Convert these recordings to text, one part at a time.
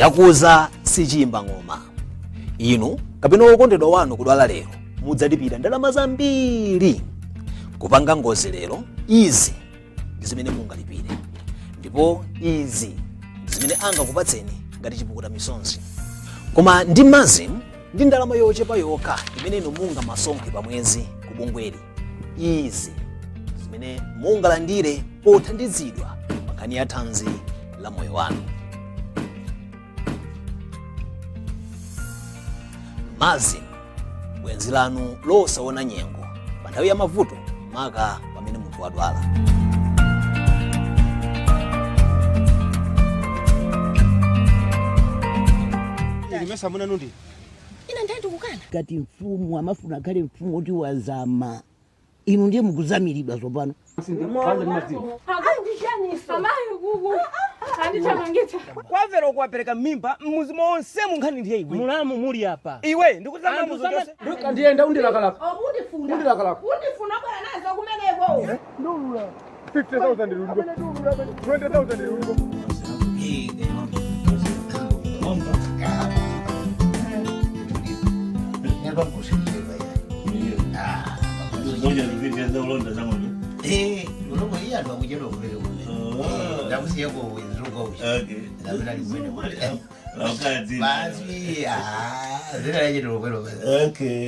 Chakuza sichiyimba ng'oma. Inu kapena wokondedwa wanu kudwala lero, mudzalipira ndalama zambiri. Kupanga ngozi lero, izi ndi zimene mungalipire, ndipo izi ndi zimene angakupatseni ngati chipukuta misonzi. Koma ndi MASM, ndi ndalama yochepa yokha imene inu mungamasonkhe pa mwezi ku bungweli, izi ndi zimene mungalandire pothandizidwa pa nkhani ya thanzi la moyo wanu. MASM, bwenzi lanu losaona nyengo pa nthawi ya mavuto, maka pamene munthu wadwala. Ilimesa muna nundi. Ine ndiye ndikukana. Ngati mfumu amafuna akhale mfumu oti wazama, inu ndiye mukuzamiridwa tsopano. Kwavera ukuwapereka mimba mmuzi monse munkhani ndiye iwe. Mulamu muli apa. Iwe ndikuzama Anthu muzi chose. Ndiyenda undilakalaka. Undifuna. Undilakalaka. Undifuna bwana nazo kumeneko. 50,000 lulipo. 20,000 lulipo.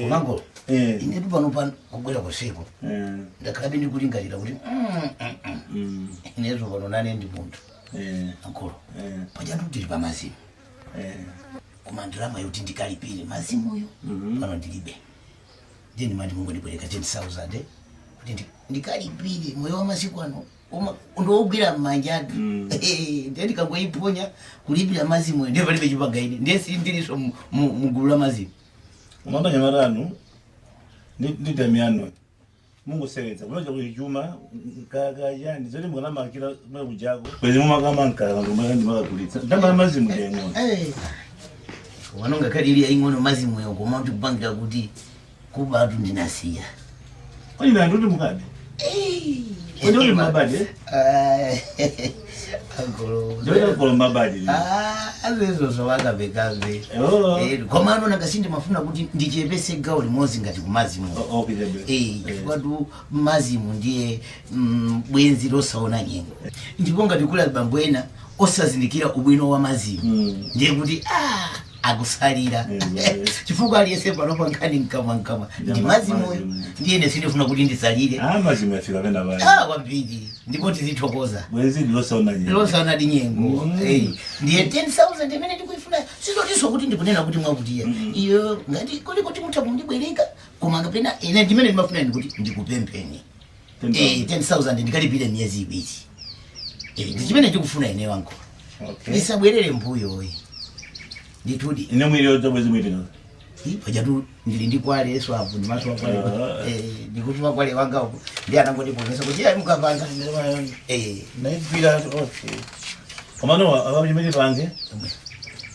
Kumango inetu pano pano kubwera kusiku ndakhalabe ndikulingalira kuti inetu pano nane ndi munthu ankolo pajatu tili pa MASM, koma ndalama yoti ndikalipire MASM-yo pano ndilibe. Ndiye ndimati mungondibwereka 10,000 kuti ndikalipire. Moyo wa masiku ano ndiwogwira m'manja atu. Ndiye ndikangoiponya kulipira MASM-yo, ndiye palibe chipanga ine, ndiye sindilinso mugulu la MASM. Umamba nyamaranu ndi Damiano mungusewenza kunoja kuchuma kakayani zoti mukanamakira mwe kujako kwezi mumakamankala kantu ndimakagulitsa ndamba MASM ndeng'ono. Komano ngakhale ili yaing'ono MASM-yo, koma ndikupangira kuti kubatu ndinasiya. Kodi nanduti mukabe kodi uli mabadi? Ankolo. Ndoita mabadi. Azezozo wakavekabe. Oh. Komano nanga sindimafuna kuti ndichepese gawo limodzi ngati ku MASM. Okay, jabe. Chifukwa tu MASM ndiye bwenzi losaona nyengo, ndipo ngati kula bambo ena osazindikira ubwino wa MASM, ndiye kuti akusalira, chifukwa aliyense pano pa nkhani mkamwa mkamwa ndi MASM-yo. MASM. Ndiye ine sindifuna kuti ndisalire. Ah, MASM yafika pena bali. Ah, kwambiri, ndipo tizithokoza. Bwenzi losaona nyengo. Losaona di nyengo. Ndiye 10,000 imene ndikuifuna, sizotinso kuti ndikunena kuti mwakutiya iyo ngati kuli kuti mutha kundibwereka, koma kapena ine ndimene ndimafuna ndikuti ndikupempheni. 10,000. 10,000 ndikalipire miyezi 2. Ndi chimene ndikufuna ine wanko. Ndisabwerere mbuyo oyi, ndithudi. Ine mwiri yodza bwezi mwitinga. Pajatu ndili ndi kwale so apo ndimaso wa kwale. Ndikuti kwale wanga uko ndi anangondiponesa kuti ayi mukapanga. Naigwira, okay. Komano ababu chimene pange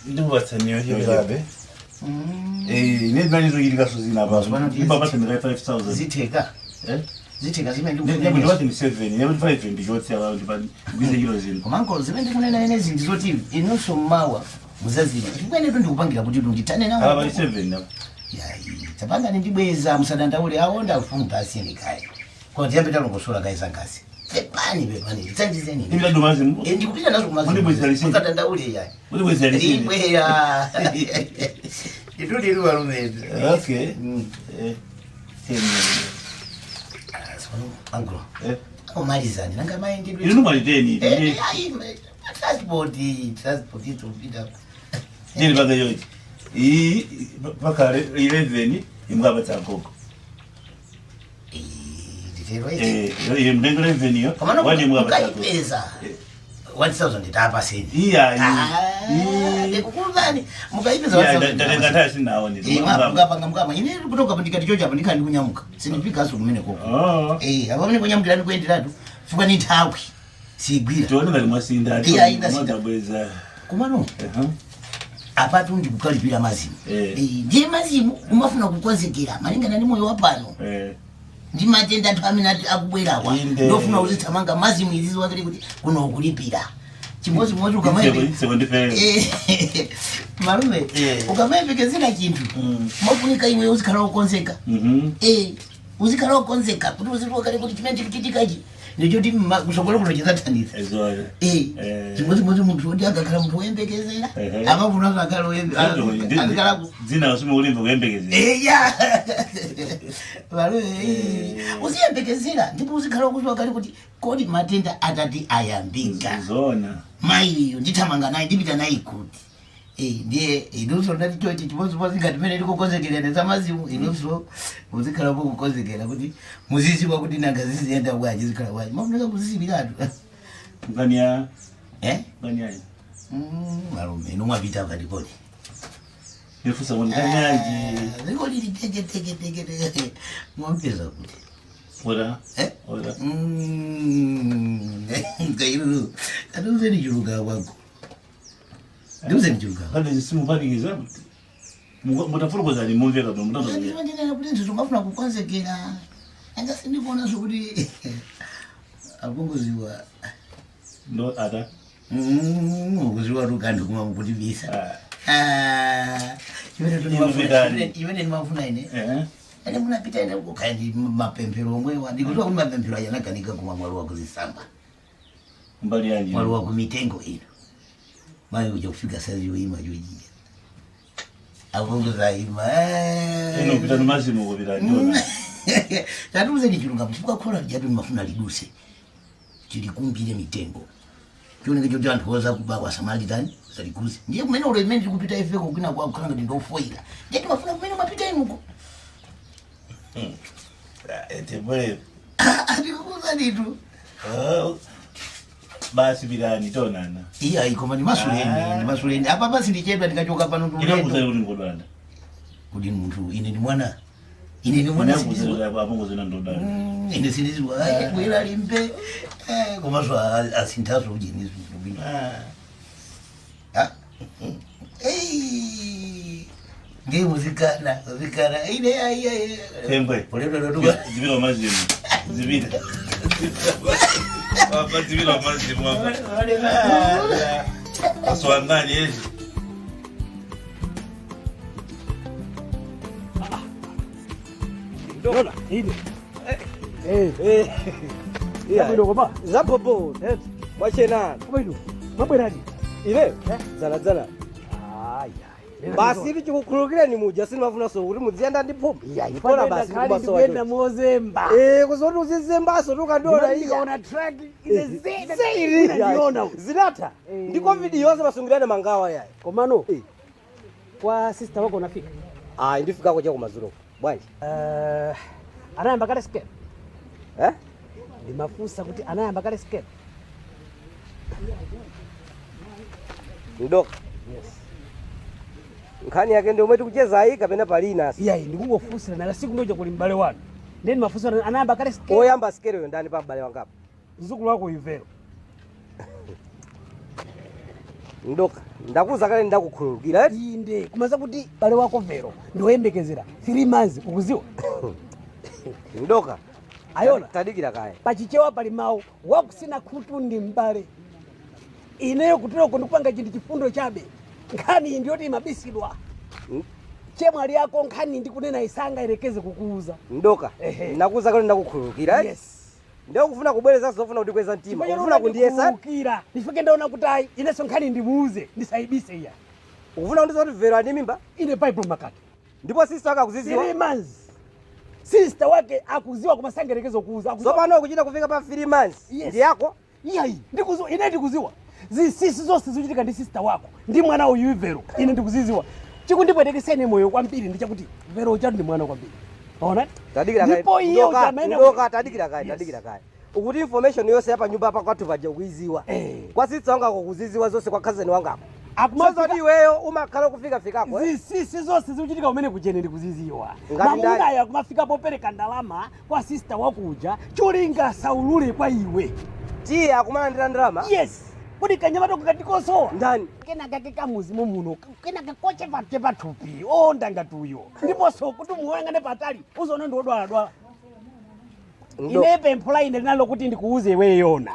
ndikupatsaniyo chipirabe. Ine ndinali zochitika zina apa. Pano Ndibapatsa ndika 5000. Zitheka? Eh? Zitheka zimene Ndikuti ndikufunena? ndipatse ni 7, ine kuti 5 ndichotse apa ndigwize chilo zino. Komanko zimene ndikunena ine ndi zoti inunso mmawa muzaziwa, chifukwa inetu ndikupangira kuti ndithane nawo. Apa pali 7 apa. Yayi, tapangani, ndibweza, musadandaule. Awo ndafumu pasini kaye, koma tiyambe talongosola kaye zangazi. Pepani, pepani, tithandizeni. Ndipita ku MASM. Ndikupita nazo ku MASM. Mundibwezera lisiti. Musadandaule yayi. Mundibwezera lisiti. Libwera nditudi luwalumetu. Okay. 10. Angulo. Omalizani nanga mayendedwe. Inu mwali 10. Transport, transport itopita. Ndini paka yochi. Iyi pakale 11 imukapatsa gogo. Nditero. Iye mtengo 11 yo. Komano Wani imukapatsa gogo. mukayipeza 1000 tapaseni. Iya. Ndikukuluzani, mukayipeza Iya, 1000. ndatenga nthawi sinawo ndi. Mukapanga mukapa ine kutoka pa ndikati chocho apa ndikhali ndikunyamuka, sindipikaso kumene koko. Oh. Apa pamene kunyamukira ndikuyenderatu, chifukwa ni nthawi sigwira. Tione ngati mwasinda. Iya, indasinda. Mwadzabweza. Komano apatu ndikukalipira MASM. Ndiye MASM umafuna kukonzekera malingana ndi moyo wa pano ndi matenda anthu amene ati akubwerawa. Inde. Ndofuna kuzithamanga MASM izizi wakati kuti kuno kulipira. Chimodzimodzi ukamayembe Chitseko ndifeyo. Malume, ukamayembekezera chinthu, mafunika iwe uzikhala wokonzeka. Uzikhala wokonzeka kuti uzidziwa kale kuti chimene chikuchitikachi ndichoti kusogolo kuno chidzathandiza. Ezoya. Chimodzimodzi munthu woti akakhala munthu woyembekezera, amafunanso akhale azikhala Dzina simukulimva, kuyembekezera. Eya, malume, uziyembekezera ndipo uzikhala ukuziwa kale kuti kodi matenda atati ayambika, Zona. Mayiyo ndithamanga naye, ndipita naye kuti? Ndiye inunso ndati chochi chimodzimodzi ngati mene ndikukonzekerana za mazimu, inunso muzikhalapo kukonzekera kuti muziziwa kuti nanga ziziyenda bwanji, zikhala bwanji, mafunika kuziziwiratu. Nkhani ya Eh? Nkhani yayi. Malume, inu mwapita patikoni? Ndifunsa kuti nkhani yanji? Dziko lili teke teke teke teke, mwampeza kuti? Ora. Eh? Ora. Kairu, atiuzeni chilungamo kwako, ndiuzeni chilungamo. Nkhani simuphatikiza. Mutafotokozani mumveka bwino, mutafotokozani. Ndinena kuti zinthu zimafuna kukonzekera, anga sindikuonanso kuti apunguziwa. Ndo ata. Ukuziwa tu kanthu kuma mukutibisa. Ah. Chimene Inu pitani. Chimene ndimafuna ine, ene munapita, ine kukhala ndi mapemphero omwewa, ndikuziwa kuti mapemphero ayanaganika kuma mwalowa kuzisamba. Mbali yanji? Mwalowa ku mitengo ino, mayi kuja kufika sazi yoima chochija, apunguza ima. Ino pitani mazimu kupita ndiona. Tatiuzeni chilungamo, chifukwa khola lijatu ndimafuna liduse, tilikumbire mitengo, chioneke choti anthu oza kuba asamalitani salikuze. Ndiye kumene ulo imene tikupita ifeko kwina kwa kukhala ngati ndofoira, ndiye timafuna kumene mwapita inuko. Tebwe. Ndikukuza nditu. Basi, pitani, tonana. Iya, koma ndimasuleni, ndimasuleni apa basi, ndichedwa ndikachoka pano. Inakuza Tulendo. Kuti ngodwala. Kuti munthu, ine ndi mwana, ine ndi mwana, Inakuza. sindiziwa. Kuti apunguza ndodwala. Ine sindiziwa bwera limbe. Komanso asinthaso ujeni bwino. Ah. Ei. Ndiye muzikana muzikana ine ai ai. Tembwe. Ulendo ndotuka. Zipita mazimu. Zipita. Papa, zipita mazimu apa. Aswangani ezi. Ndola ine. Zabwino koma? Zapopo mwachena. Koma inu mabwerani? Ine dzanadzana. Aya. Basi tichikukhululukireni muja, sinimafunanso kuti muziyenda ndi phuma. Kola basi. Ndikuyenda mozemba. Kuzoti uzizembaso tukandiona iya. Ndikaona truck ine Seiri. Ndiona. Zinatha ndi COVID yonse, masungirane mangawa yayi. Komano kwa sister wako unafika? Ayi, ndifikako cha kumadzulo bwanji. Anayamba kale sikelo? Eh? Ndimafunsa kuti anayamba kale sikelo? Ndoka, nkhani yake ndi omwe tikuchezayi kapena palina? Iyayi, ndikungofunsira nala siku ndoja kuli m'bale wanu, ndiye ndimafunsa anayamba kale sikelo. Oyamba sikeloyo ndani pa m'bale wangapo? Mzukulu wako Ivero. Ndoka, ndakuza kale, ndakukhululukira eti? Inde, kumaza kuti bale wako Vero ndiwoyembekezera 3 months, ukuziwa? Ndoka. Ayola. Tadikira kaye. Pachichewa pali mawu wakusina khutu ndi m'bale. Ineyo kuteroko ndikupanga chinthu chifundo chabe, nkhani iyi ndiyoti imabisidwa. Chemwali yako nkhani ndikunena isanga ilekeze kukuuza. Ndoka. Ehe. Ndakuza kale, ndakukhululukira eti? Yes. Ndiye ukufuna kubwereza, zofuna kundikweza mtima, ukufuna kundiyesa. Ndikira ndifike ndaona kuti ayi, inenso nkhani ndimuuze, ndisayibise iya. Ukufuna kundiza kuti Vero ani mimba? Ine Bible makati. Ndipo sister wake akuziziwa? 3 months, sister wake akuziwa koma sangerekeze kuuza. Akuziwa. Tsopano ukuchita kufika pa 3 months? Yes. Ndi yako? Iyayi, ndikuziwa, ine ndikuziwa zinsinsi zonse zikuchitika ndi sister wako ndi mwana uyu Vero, ine ndikuziziwa. Chikundipwetekeseni moyo kwambiri ndi chakuti Vero uchatu ndi mwana kwambiri, ona. Tadikira kaye. Ndipo iye Ndoka, uchamene ndoka, tadikira kaye. Yes. Tadikira kaye. Ukuti information yonse yapa nyumba pa kwathu paja ukuiziwa? Eh. Kwa sister wangako kuziziwa zonse, kwa cousin wangako? Akumafika Sozoti iweyo umakhala kufika fikako, eh? Zinsinsi zonse zikuchitika kumene kuchene ndikuziziwa. Ngati ndani? Mamunayo akumafika popereka ndalama kwa sister wakuja, cholinga saulule kwa iwe. Tiye akumalandira ndalama? Yes, kuti kanyamata kakatikosowa. Ndani? Kenaka kamuzimu muno, kenaka kochepachepa thupi, onda ngati uyo, ndiponso kuti muwangane patali uzoona ndi wodwaladwala. Ndo Ine pempho la ine linalo kuti ndikuuze iweyo yona.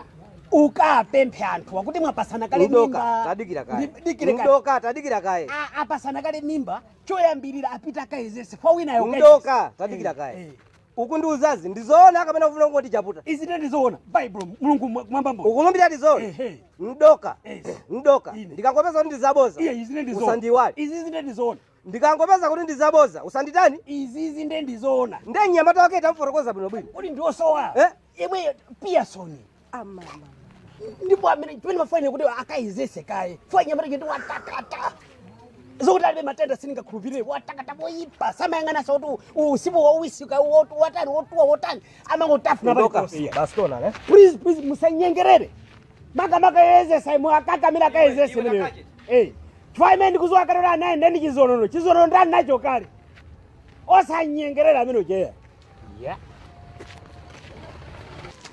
Ukapemphe anthu akuti mwapasana kale Mdoka, mimba. tadikira kaye. Dikire kaye. Mdoka, tadikira kaye. Apasana kale mimba, choyambirira apita akayezese fa winayo. Mdoka, tadikira kaye. Ukundiuzazi ndizoona kapena ufuna kungoti chaputa? Izi ndizoona, Baibulo, Mulungu mwambambo. Ukulumbira ndizoona? Ehe. Mdoka. Yes. Mdoka. Ine. Ndikangopeza kuti ndizaboza. Iye, izi ndizoona. Usandiwale. Izi ndizoona. Ndikangopeza kuti ndizaboza, usanditani? Izizi ndizoona. Nde mnyamata wake tamfotokoza bwinobwino. Kuti ndiosowa. Eh? Imwe Pearson. Ndipo amene chimene mafanire kuti akayezese kaye. Fanya mara chiti watakata. Zokuti alibe matenda sindingakhulupirire, watakata moyipa. Samayang'ana so kuti usiku wowisika watani wotuwa wotani amangotafuna Mdoka, paliponse. basi tona, ne? Please, please, musanyengerere. Maka maka yezesa imwe akakamira akayezese meneyo. Eh. Chifukwa imene ndikuziwa kalero naye ndeni chizonono. Chizonono ndani nacho kale. Osanyengerera amene ucheya. Yeah.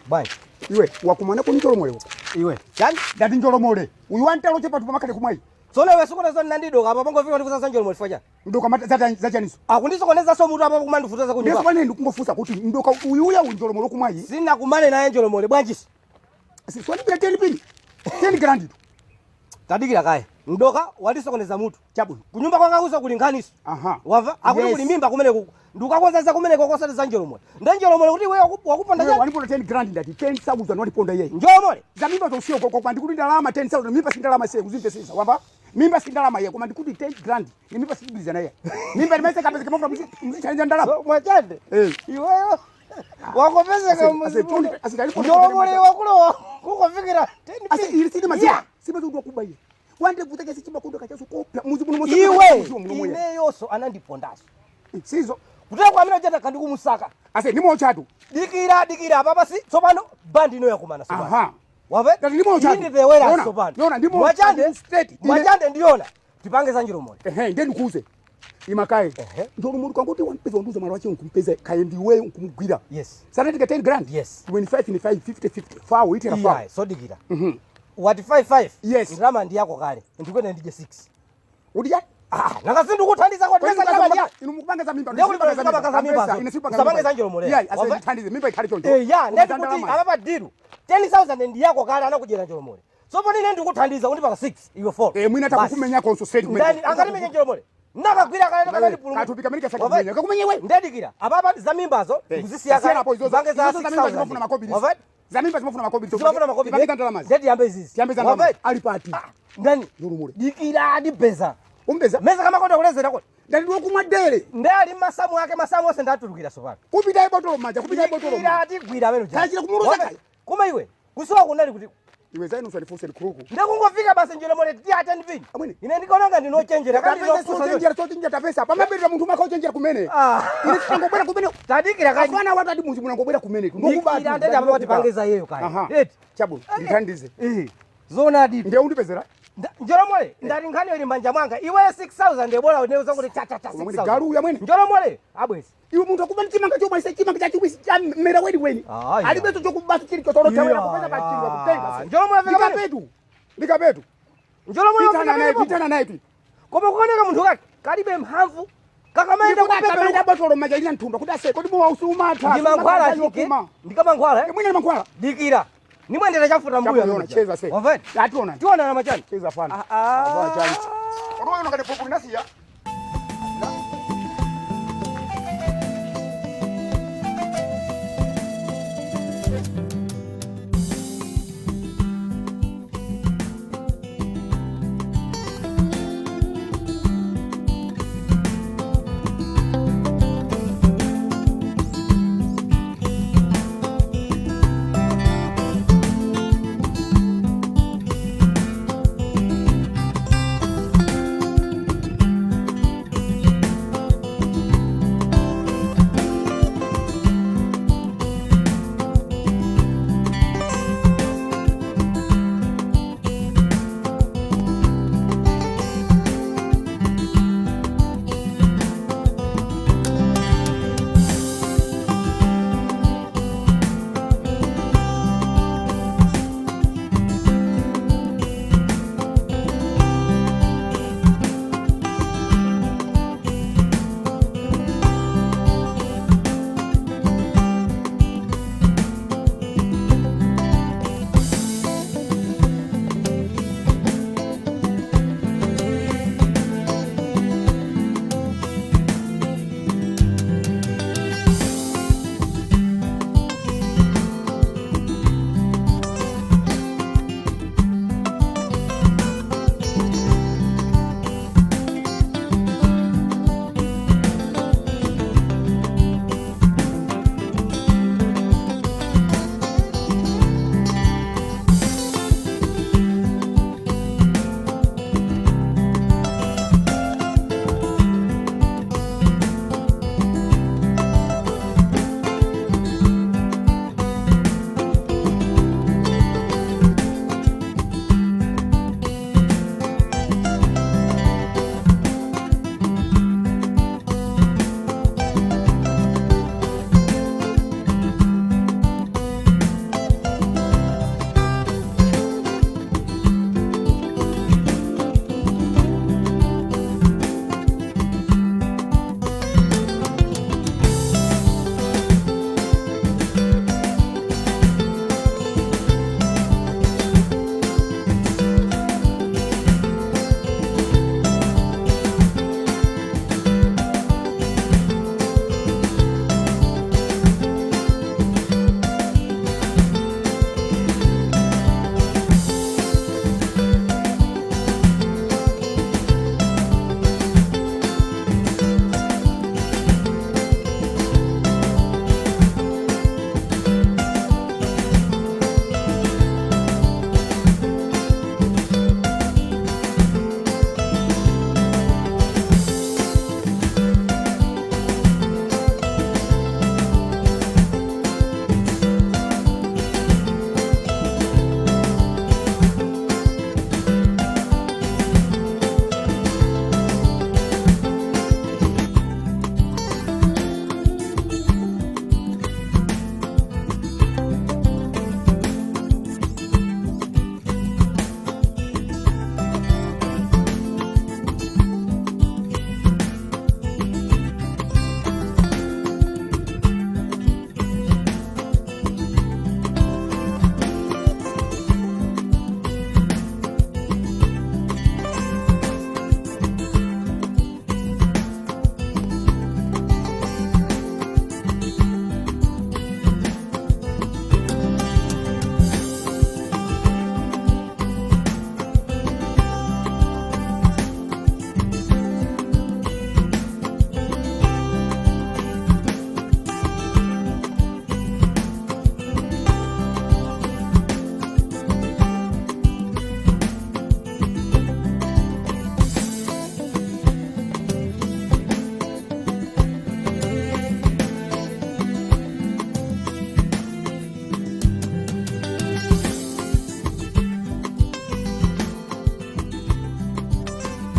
Bwanji. Iwe wakumana kuni njolomole uko. Iwe. Chani? Ndati njolomole. Uyu wantalo chepatu pamakhale kumwayi. Tsono iwe sikuona zoni nandidoka apa pangofika ndikuza njolomole chifukwa chani? Ndoka mata zachaniso. Akundisokoneza so mutu apa kumandifuta za Ndiye kunyumba. sopane ndikungofunsa kuti ndoka uyu uya unjolomole kumwayi. Sinakumane naye njolomole bwanji. Siswanipira 10 pini. 10 grand tu. Tadikira kaye. Mdoka wandisokoneza mutu. Chabwino. Kunyumba kwanga kuso kuli nkhaniso. Aha. Wamva? Akuti Yes. kuli mimba kumene kuku. Ndikukakonza za kumene kokosati za njolomole. Nde njolomole kuti iwe wakuponda Iwe chani? waniponda 10 grand ndati 10,000 waniponda iye. Njolomole. Za mimba zosiyo koko kwa ndikuti ndalama 10,000 mimba si ndalama siye kuzimvesesa wamva? Mimba si ndalama iye koma ndikuti 10 grand ni mimba sikugwirizana naye. Mimba limese kapeza kama mzichalanja ndalama. So, mwachande. Eh. Iweyo. Wakopezeka Ase- ase- ase- ase- Njolomole wakulowa kukofikira 10 Ase pin. ili sindi maziwa. Simazi kuti wakuba iye. Wande vuta chasi chimakondo kachaso kopya muzi muno mose. Iwe muno muye. ineyonso anandipondaso. Sizo. Kutera kwa amene chata kandikumusaka. Ase ndimo chatu. Dikira dikira apa basi tsopano bandi ino yakumana tsopano. Aha. Wamva? Ndati ndimo chatu. Indi the Yona, tsopano. yona, ndimo Mwachande chatu straight. Ine- Mwachande ndiyona. Tipange za njolomole. Ehe, ndiye ndikuuze. Imakaye. Ehe. Njolomole kangoti wampeza wanduza malo ache nkumpeza kaye ndiwe nkumugwira. Yes. Sanatika 10 grand. Yes. 25 ni 5 50 50. Fawo itera fawo. Iyayi, sodikira. Wati 55. Yes. Ndalama ndi yako kale. Ndikwene ndije 6. Udi ya? Ah, nanga sindikuthandiza kwa ndipeza ndalama ndi yako. Inu mukupanga za mimba. Ndiye kuti pano zikapanga za mimba zo. Ine sipanga. Usapange za njolomole. Yeah, ase Wamva? ndithandize mimba ikhale choncho. Eh, ya, ndeti kuti Ndalama. apa pa diru. 10,000 ndi yako kale anakudyera njolomole. Tsopano ine ndikuthandiza undipasa 6 iwe 4. Eh, mwina takukumenya konso straight kumene. Ndani angatimenye njolomole. Nakagwira kale nakandipulumutsa. Kathupi kamene kasakumenya. Kakumenye iwe. Ndedikira. Apapa za mimbazo ndikuzisiya Siyana kale. apo izozo. Tipange za Izozo za mimba zimafuna 6,000. makobiri. Wamva? Za mimba zimafuna makobiri. Zimafuna makobiri. Tipange za ndalama. Ndeti yambe izizi. Tiyambe za ndalama. Wamva? Ali pati. Ndani? Njolomole. Dikira ndipeza. Umpeza. Meza kamakonda kulezera kodi. Ndati ndiwokumwa dere. Ndi ali masamu ake masamu onse ndatulukira tsopano. Kupita ibotolo manja, kupita ibotolo. Dikira tigwira amene uja. Kachira kumuloza Wamva? kaya. Koma iwe kusowa kunali kuti Iwe zainu usandifuse ndikhuruku. ndikungofika basi njolomole ti 10 pin. Amwene. Ine ndikonanga ndinochenjera kandi Tapesa ndinopusa. sochenjera sochenjera tapesa. Pamabwerera munthu umaka ochenjera kumene. Ah. Ine sitangobwera kumene. Tadikira kani. Afana watu ati muzi munangobwera kumene. Dikira ndeti apa tipange za iyeyo kale. Aha. Eti. Chabwino, ndithandize. Eh. Zona adi. Ndiye undipezera. Njolomole ndati nkhani ili manja mwanga iwe 6000 ebola uneuza kuti cha cha cha Koma mwene 6000. galu uya mwene. Njolomole abwezi. Iwe munthu akuba chimanga chomwe ise chimanga chachiwisi cha mera weni weni. Ah, iya. Alibeto chokubaso chili chotoro chawe Iya, kupeza pachingwa kutenga. Njolomole afika pamene. Ndikapetu. Ndikapetu. Njolomole Pitana afika naye, pamene. pitana naye tu. Koma kuoneka munthu kake kalibe mphamvu kakamaenda Ndikuti botolo manja ina nthumba kuti ase kodi mowa usumatha. ndi mankhwala achike ndikamankhwala eh? Mwina ni mankhwala. Dikira nimwendera chafuta mbuyo Chabwino, cheza se. Wamva? Ationa. Tiona machani. Cheza fana. Ah, ah. Fana chani. Oroyo ngati pupu nasiya.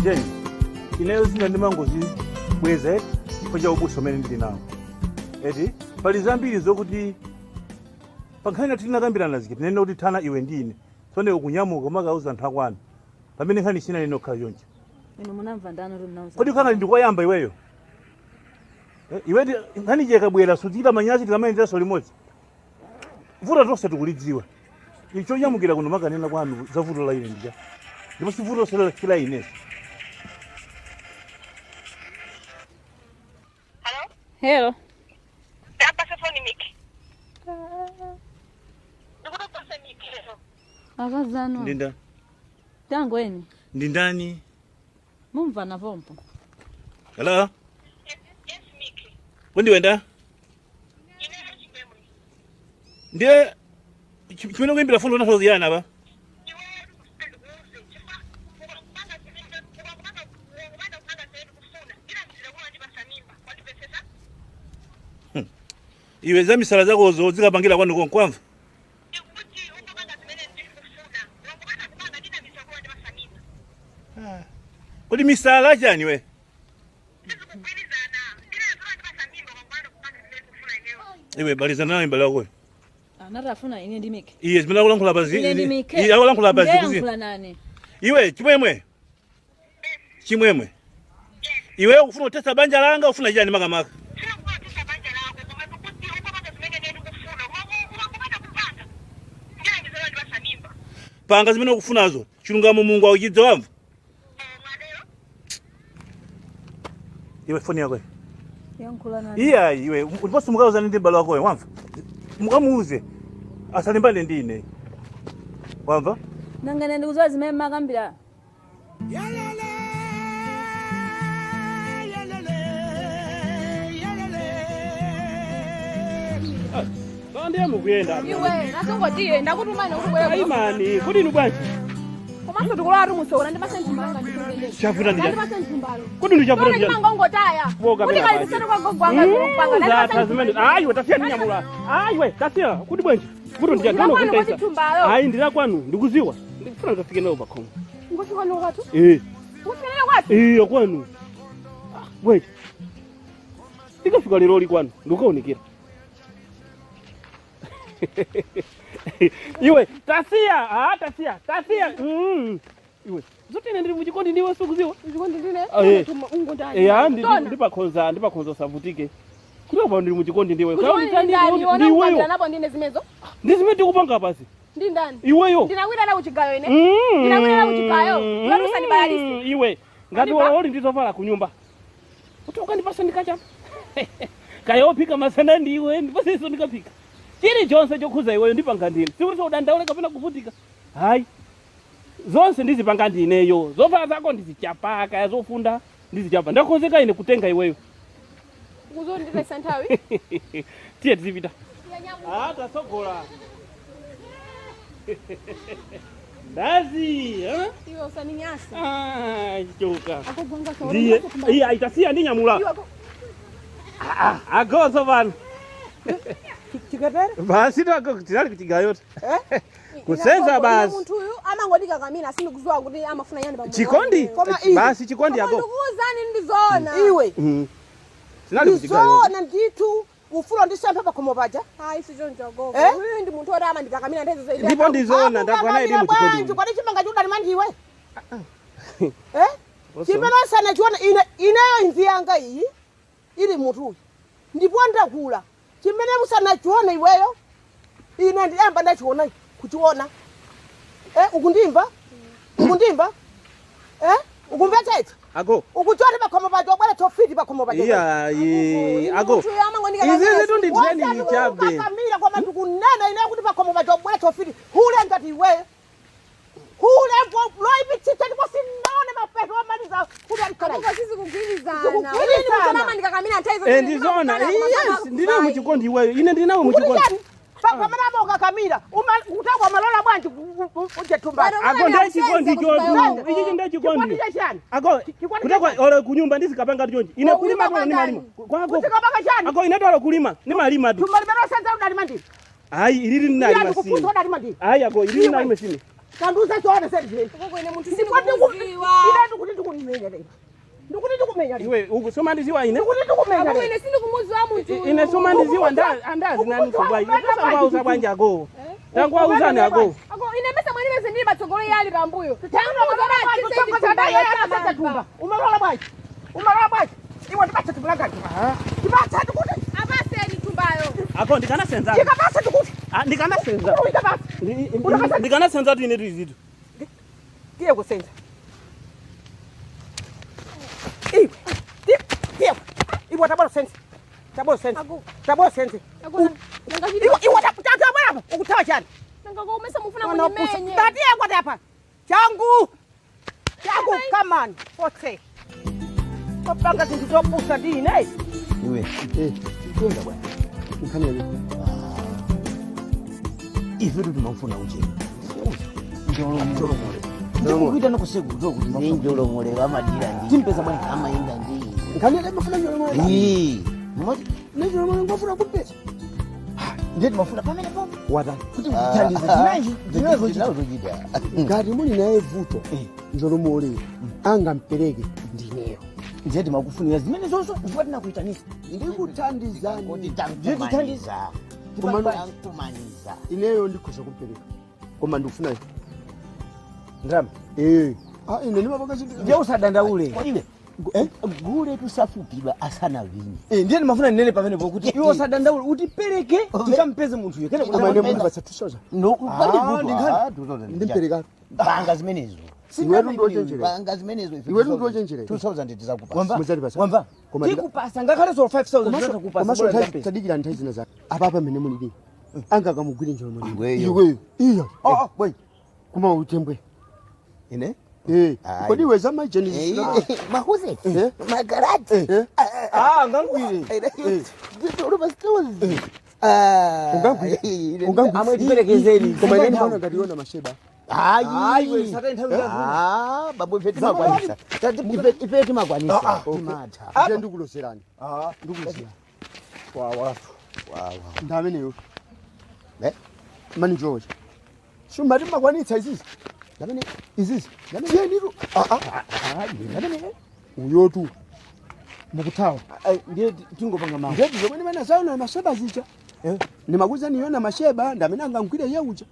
Jeni, ineyo zina ndimangozibweza chifukwa cha ubusa umene ndili nawo. Eti pali zambiri zokuti pankhani yathu tinakambirana zija tinene kuti thana iwe ndi ine. Tsono ukunyamuka umakauza anthu akwanu. Pamene nkhani sina ino khala choncho. Inu munamva ndani kuti mnauza? Kodi khangani ndikoyamba iweyo? Iwe nkhani chekabwera suchita manyazi tikamayenderanso limodzi. Vuto tonse tikulidziwa. Icho nyamukira kuno makanena kwanu za vuto la ine ndija. Ndipo si vuto la inenso. Hello. Tapase foni Miki. Ndikutopase Miki lero. Akazanu. Ndinda. Tangweni. Ndi ndani? Mumva na pompo. Hello? Yes, Miki. Kundiwenda? Ine chimwemwe. Ndiye chimene kuimbira foni unathoziyana apa? Iwe ndikuuze chifukwa ukakupanga zimene ukakupanga ukakupanga kupanga zimene kufuna. Ila mzira kuwa ndipasa mimba. Wandipesesa? Iwe za misala zakozo zikapangira kwanu konkwamva. Ndikuti ukapanga zimene ndikufuna. Ukakupanga kupanga ndinamisa kuwa ndipasa mimba. Kodi misala chani we? Sizikugwirizana. Ila mzira ndipasa mimba ukakupanga kupanga zimene ndikufuna ineyo. Iwe balizana nawe mbale wakoyo. Anatafuna ine ndi Miki. Iye zimene akulankhula pa zi. Ine ndi Miki. Iye akulankhula pa Ndiye zikuzi. yankhula nani? Iwe chimwemwe. Chimwemwe. Iwe ukufuna kuthetsa banja langa ufuna chani makamaka? Sinakuwatisa banja lako koma ndikuti ukapanga zimene ndikufuna. Ukakupanga kupanga. Ndila mzira ndipasa mimba. Panga zimene ukufunazo. Chilungamo Mulungu akuchidza wamva. Mwadero? Iwe foni yako. Yankhula nani? Iya iwe uliponso mukauzane ndi mbale wakoyo wamva. Mukamuuze. Asalimbane ndi ine. Wamva? Nangane ndikuzowa zimene makambira. Ndiye mukuyenda. Iwe nasingotiye ndakutumani kuti bwera. Aimani, kodi inu bwanji? Komanso tikulowatu musoona ndipase mthumbalo nganditengere. Chavuta ndi chani? Ndipase mthumbalo. Kodi ndi chavuta ndi chani? Ndimangongotaya. Boka Kuti pena kali basi. kusana kwa gogo anga kupanga. Zatha zimene. Ayiwe tasiya ndinyamula. Ayiwe tasiya kuti bwanji? Vuto ndi chani? Ndilakwanu kodi thumbalo? Ayi ndilakwanu ndikuziwa. Ndikufuna ndikafike nawo pakhomo. Ngofika no kwathu? Eh. Ngofika nalo kwathu? Eh kwanu. Bwanji. Ndikafika lero li kwanu ndikukaonekera. Iwe tasiya, ah tasiya, tasiya. Iwe zote ine ndili muchikondi ndiwe sukuziwa. Chikondi ndine. Ah, eh. Ungondani. Eya ndipakhonza ndipakhonza usavutike. Kuti apa ndili muchikondi ndiwe. Kuti ndani ona kukambira napo ndine zimezo? Ndi zimene tikupanga pasi. Ndi ndani? Iweyo. Ndinakwira na kuchigayo ine. Ndinakwira na kuchigayo. Ulalusa ndibalalise. Iwe ngati Andipa? uli ndizovala kunyumba. Kuti ukandipasa ndikachapa. Kaya wophika masana ndiwe ndipasenso ndikaphika. Chilichonse chokhuza iweyo ndipanga ndine. Sikuti udandaule kapena kuvutika. Hayi. Zonse ndizipanga ndineyo. Zovala zako ndizichapa kaya zofunda ndizichapa. Ndakonzeka ine kutenga iweyo. Kuzondipesa nthawi. Tiye tizipita. Ah, tasogola. Ndazi, eh? Iwe usaninyase. Ah, choka. Akugwanga sawa. Ndiye, iya itasiya ndinyamula. Iwe ako- Ah, agozo vanhu. Chikatere? Basi tinali kuchigayota. Kusenza basi. Munthu uyu amangodika kamina sindikuziwa kuti amafuna yani pamoyo. Chikondi? Koma iwe. Basi chikondi Koma ago. ndikuwuzani ndizoona. Iwe. Tinali kuchigayo. Ndizoona ndithu ufuna ndisemphe pakhomo paja. Hayi sichoncho gogo. Eh? Uyu ndi munthu oti amandikakamira nthawi zonse. Ndipo ndizoona ndagwana ili Bwanji muchikondi. kwati chimanga chudani mandiwe. Eh? Chimene osana chiona ine ineyo imvi yanga iyi ili mutuyu. Ndipo ndakula. Chimene usanachiona iweyo ine ndiyamba ndachiona kuchiona. Eh, ukundimva? Ukundimva? Eh? Ukumvetsetsa? Ago. Ukuchona pakhomo paja ubwera tofiti pakhomo paja. Iya, ye, ago. Munthu uyu amangondikakamira. Izizi tu ndi training chabe. Kakamira koma ndikunena ineyo kuti pakhomo paja ubwera tofiti. Hule ngati iweyo. Hule loipitsitsa ndipo sinaone mapeto amaliza kuti alikhala. Agogo sizikugwirizana. Zikugwirizana. Uyu ndi munthu oti amandikakamira nthawi zonse. Eh, ndizoona. Yes, ndinawe muchikondi iweyo. Ine ndinawe muchikondi. Kuti pamene amaukakamira utakwa malola bwanji ujetumbani. Ago ndiye chikondi chotu. Ichi ndiye chikondi. Chikondi chachani? Ago Chikondi kutakwa ole kunyumba ndizikapanga chonchi. Ine kulima Kulima tu ndimalima. kwandani? Kwako. Kuzikapanga chani? Ago ine twalo kulima. Ndimalima tu. Thumba limene osenza udalima ndini. Hayi ilili Iya ndinalima ndikufunza sine. udalima ndini. Hayi ago ilili ndinalima sine. Tandiuza choona seri. Gogo ine munthu Ndipo sindikumuziwa. Ine ndikuti ndikumenya lero. Ndikuti ndikumenya lero. Iwe uku somandiziwa ine. Ndikuti ndikumenya Agogo lero. ine sindikumuziwa munthu uyu. Ine somandiziwa andazi nani kubwa. Tanguauza bwanji ago. Tanguauzani ago. Ago ine mesa mwene mese ndili patsogolo yali pambuyo. Umalola bwanji. Umalola bwanji. Iwe ndipatse thumba langati. Ndipatse ndikuti. Apaseni thumbayo. Ago ndikanasenza. Ndikapatse ndikuti. Ah, ndikanasenza. Ndikapatse. Ndikanasenza tu ine tuizitu. Tiye kusenza. Iwe. Tiye. Iwe tabora senza. Tabora senza. Tabora senza. Ago Iwe iwe tabora apa. Ukuthawa chani? Nanga komesa mufuna Mwana upusa. mundimenye. Tatiye kwati apa. Changu. Changu come on. Forte. Kopanga zinthu zopusa ndi ine. Iwe. Tenga bwana. Nkhani yake. Ife timamfuna uje. Njolomole. Ndikukuita nokusegu kuti Njolomole vamadira ndi. Timpeza bwana. Amainda ndi. Nkhani yake mafuna njolomole. Ii. Moti Njolomole ngofuna kumpeza. ndiye timafuna pamene popo. Watani. Kuti muthandize tinanji. Tinazo chita. Ngati muli naye vuto njolomole angampereke ndineyo. Ndiye timakufunira zimene zonso chifukwa tinakuitanisa. Ndikuthandizani. Ndiye tithandiza. Kumaniza. Ineyo ndikhoza kumpereka. Koma ndikufuna Ndalama. Eh. Ah, ine ndimapanga zinthu. Ndiye usadandaule. Iwe. Gule tusafupidwa asana vini. Eh, ndiye ndimafuna ndinene pamenepo kuti iwe usadandaule utipereke tikampeze munthuyo kene Koma ine mundipatsa 2000. No, Ah, ndinkhani. Ndimpereka. Panga zimenezo. Iwetu ndiwochenjerera. Panga zimenezo. ife Iwetu ndiwochenjerera. 2000 tizakupasa. Mudzatipasa. Wamva? Koma ndika- Tikupasa ngakhale so 5000 tikupasa. Komanso bora nthawi- tikampeze. tadikira nthawi zina zake. Apapa mmene mulili. Angakamugwire njolomole. Iweyo. Iweyo. Iyo. Oh, oh, Kuma utembwe. Ine? Eh. Ayi. Kodi iwe zamajeni Mahuze. Eh. Magarati. Eh. Ah, ngangwire. Ungangwire. Ungangwire. Ungangwire. Amwe tiperekezeni. Koma ine ndimaona ngati iwo na masheba. Hayi. Hayi, iwe satani nthawi zazuna. Ah, babu ife timakwanisa. Tati ife timakwanisa. Timatha. Ndiye ndikuloserani. Ah, Ndikulosera. wa watu. Wa wa. Ndi ameneyo. Eh? Mani George. Shumati makwanitsa izizi. Ndamene. Izizi. Tiye nditu. Ah ah. Ah, ndamene. Uyotu. Mukuthawa. Ndiye tingopanga mawu. Ndiye zomwe ndimene zaona masheba zija. Ndimakuza niyona masheba ndamene angangwire iye uja.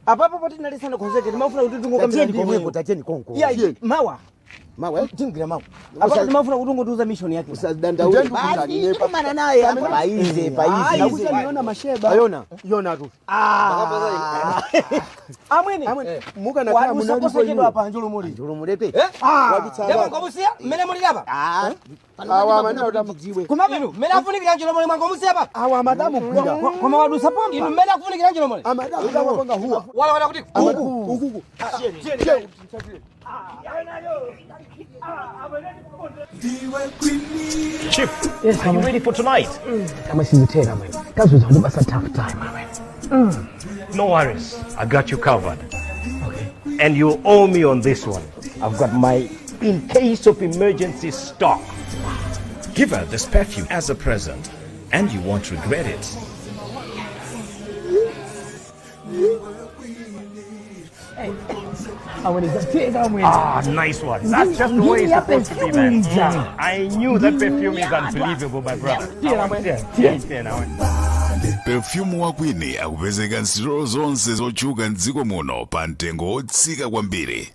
Apapo poti tinalisana konzeke timafuna kuti tungokambira Tatiyeni ndi komweko, iweyo. tatiyeni konko. Iya, mawa. Mawa. Tingwira mawa. Apapo timafuna kuti ungotiuza mission yake. Usadandaule. Basi tikumana naye apa paize paize. Ndakuza niyona masheba. Ayona. Yona tu. Ah. Amwene. Amwene mukanakhala Wadusa munalipo posachedwa iwo. apa njolomole. Njolomole. Ah. Wadutsa Ndipo apa. ngomusiya mmene muli apa. Ah. Awa amene utamu- Koma inu mmene afunikira njolomole mwangomusiya pa. Awa amadamu gwira. Koma wadusa pompa. Inu mmene akufunikira njolomole. Amadamu kamapanga huwa. Wala wala kuti Uku. Ukuku. Chief, are you ready for tonight? Kama sizitera mwene. Kazi uzandibasa tough time mwene. No worries. I got you covered. Okay. And you owe me on this one. I've got my in case of emergency stock. Give her this perfume as a present, and you won't regret it. Ah, nice one. That's just the way it's supposed to be, man. I knew that perfume is unbelievable, my brother. Yeah, yeah, now. Perfume wa Queen akupezeka m'sitolo zonse zotchuka mdziko muno pa mtengo wotsika kwambiri.